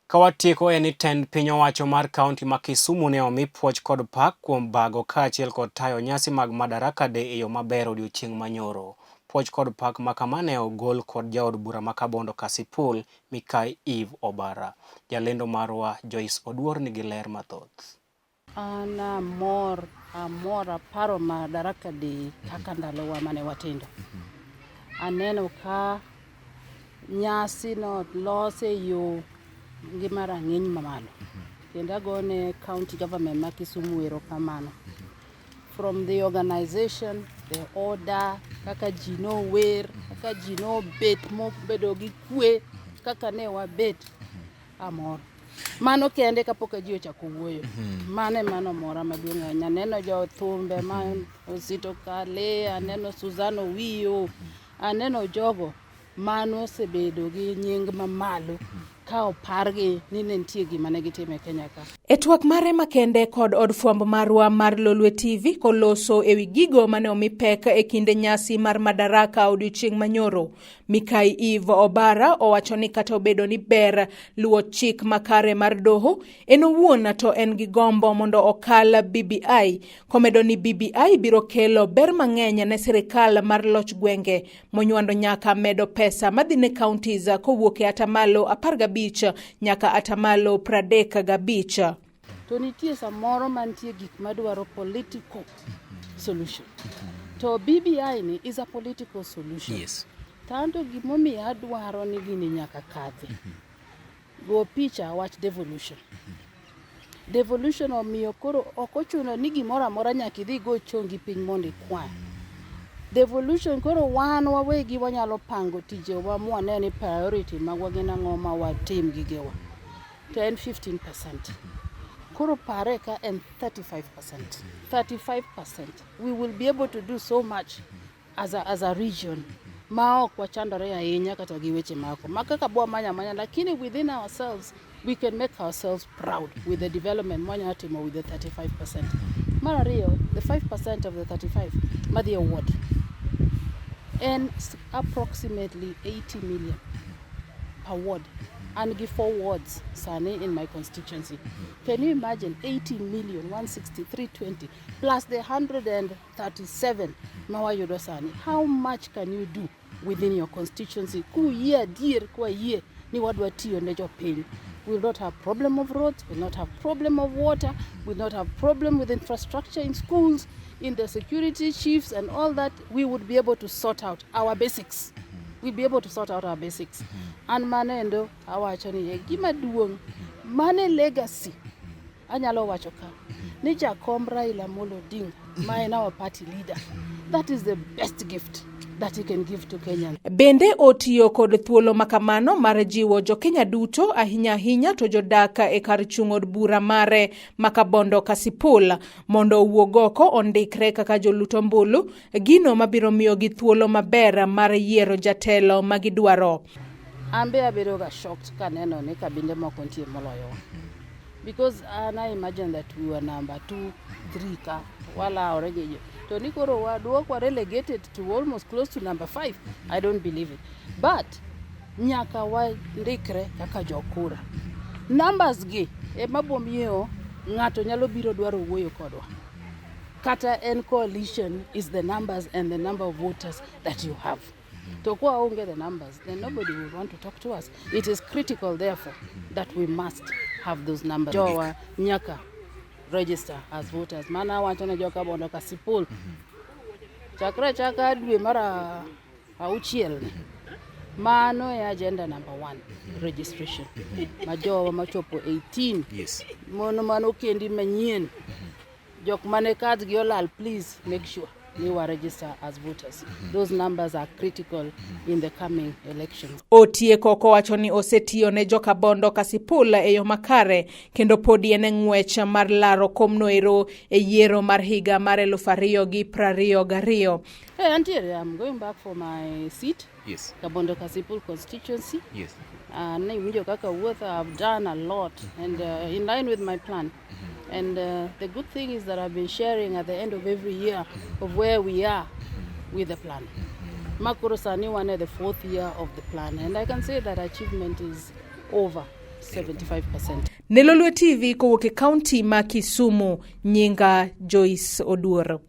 Ka watieko en ni tend piny owacho mar kaunti ma Kisumu ne omi puoch kod pak kuom bago kaachiel kod tayo nyasi mag Madaraka Day e yo maber odiochieng' manyoro. Puoch kod pak ma kama ne ogol kod jaod bura ma Kabondo Kasipul, Mikai Eve Obara. Jalendo marwa Joyce Oduor nigi ler mathoth. An amor, amor aparo Madaraka Day kaka ndalowa mane watindo. Aneno ka nyasi no los e yo gi marang'iny mamalo. Kendo agone county government ma Kisumu erokamano. From the organization, the order, kaka ji nower, kaka ji nobet mobedo gi kwe, kaka ne wabet, amor. Mano kende kapok ji ochako wuoyo. Mano ema nomora maduong' ahinya. Aneno jothumbe ma Osito Kale, aneno Suzanne Owiyo, aneno jogo mano osebedo gi nying mamalo ka opargi ni ne nitie gima ne gitimo e Kenya ka. E twak mare makende kod od fwambo marwa mar Lolwe TV koloso ewi gigo mane omi pek e kinde nyasi mar Madaraka odiochieng' manyoro, Mikai Eve Obara owacho ni kata obedo ni ber luwo chik makare mar doho, en owuon to en gi gombo mondo okal BBI, komedo ni BBI biro kelo ber mang'eny ne sirikal mar loch gwenge monywando nyaka medo pesa madhi ne counties kowuok e atamalo 15 nyaka atamalo 35. To nitie samoro mantie gik madwaro political solution. To BBI ni is a political solution. To anto gimomiyo adwaro ni gini nyaka kadhi. Go picha wach devolution. Devolution omiyo koro ok ochuno ni gimoro amora nyaka idhi go chongi piny mondo ikwa. Devolution koro wan wawegi wanyalo pango tijewa mwane ni priority magwa gin ang'o ma watim gigewa. To en 15%. Koro pare ka en 35%. 35%. We will be able to do so much as a region ma ok wachandore ahinya kata gi weche mako ma kaka bwa manya manya, lakini within ourselves we can make ourselves proud with the development mwanyalo timo with the 35%. Mar ariyo, the 5% of the 35 madhi e ward en approximately 80 million per ward. An gi four wards sani in my constituency. Can you imagine 80 million, 163, 20 plus the 137 ma wayudo sani? How much can you do within your constituency kuyie adier kwayie ni wadwa tiyo ne jopiny? Will not have problem of roads, will not have problem of water, will not have problem with infrastructure in schools, in the security chiefs and all that. We would be able to sort out our basics. We'll be able to sort out our basics. An mano endo awacho ni e gima duong' mane legacy anyalo wacho ka ni Jakom Raila Amolo Odinga ma en our party leader, that is the best gift that he can give to Kenyans. Bende otiyo kod thuolo makamano mar jiwo jokenya duto ahinya ahinya to jodak e kar chung' od bura mare ma Kabondo Kasipul mondo owuog oko ondikre kaka jolut ombulu, gino mabiro miyogi thuolo maber mar yiero jatelo ma gidwaro. An be abedo ga shocked kaneno ni kabinde moko nitie moloyowa. Because an I imagine that we were number two, three ka walawore gi to ni koro waduokwa relegated to almost close to number five. I don't believe it. But nyaka wandikre kaka jokura. Numbers gi ema bomiyo ng'ato nyalo biro dwaro wuoyo kodwa. Kata en coalition is the numbers and the number of voters that you have. To kwa onge the numbers, then nobody will want to talk to us. It is critical, therefore, that we must have those numbers. Jowa nyaka register as voters. Mana wacho ne joka Bondo Kasipul. Chakre chaka dwe mar auchiel ni. Mano e agenda number one, registration. Ma jowa machopo 18. Mono mano kendi manyien. Jok mane cards gi olal, please make sure ni wa register as voters. Those numbers are critical in the coming elections. Otieko kowacho ni osetiyo ne jokabondo Kasipul e yo makare kendo podi en e ng'wech mar laro komno ero e yiero mar higa mar 2022. Hey, antiere, I'm going back for my seat, Kabondo Kasipul constituency. Ne kaka wuotho, I've done a lot and in line with my plan. And the good thing is that I've been sharing at the end of every year of where we are with the plan. Makoro sani wan at the fourth year of the plan, and I can say that achievement is over. 75%. Ne Lolwe TV kowuok e kaunti ma Kisumu, nyinga Joyce Oduor.